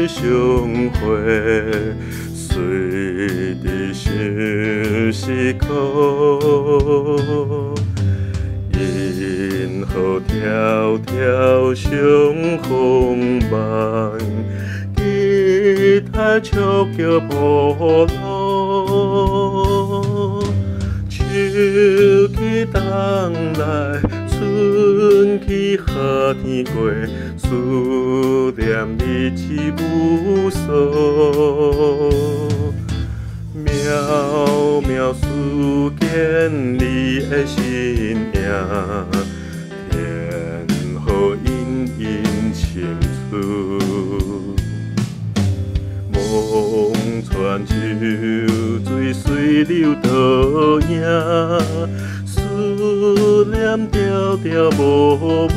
相會，隨佇相思苦。銀河迢迢相逢夢，期待笑叫婆羅。秋去冬來，春去夏天過，思念你一無所。渺渺思見你的身影，天河隱隱深處。望穿秋水隨流倒影，思念迢迢無無。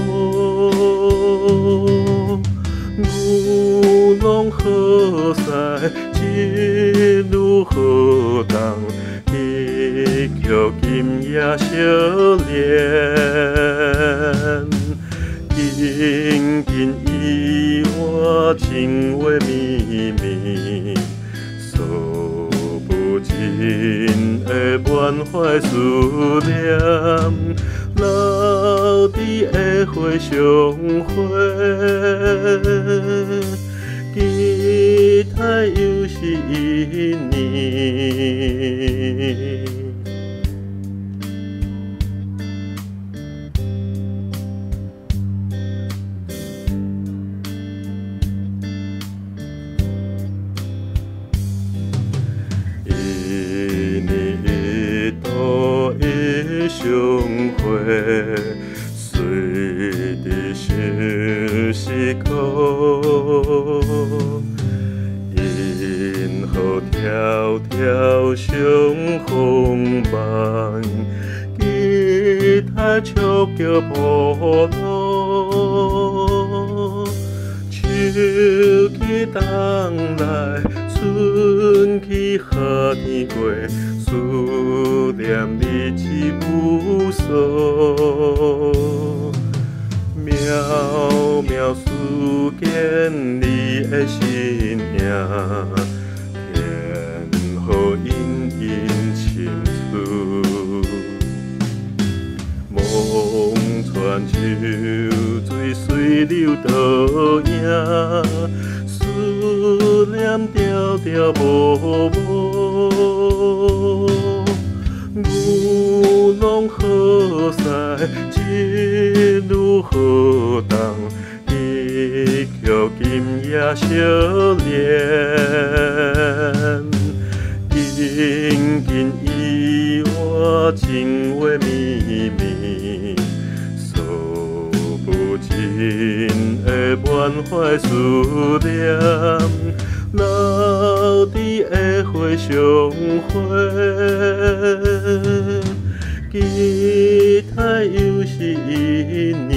牛郎何在？一路何当？一曲今夜相連，緊緊伊我情話綿綿，訴不盡的滿懷思念，留佇下回相會，期待又是一年。一年一度的相會，隨佇相思苦。銀河迢迢相逢夢，期待笑叫婆羅。秋去冬來，春去夏天過，思念你一無所。渺渺思見你的身影，天河隱隱深處。望穿秋水隨流倒影，思念迢迢無無。牛郎何在？一路何當？一曲今夜相連，緊緊伊我情話綿綿，訴不盡的滿懷思念，留佇下回相會，期待又是一年。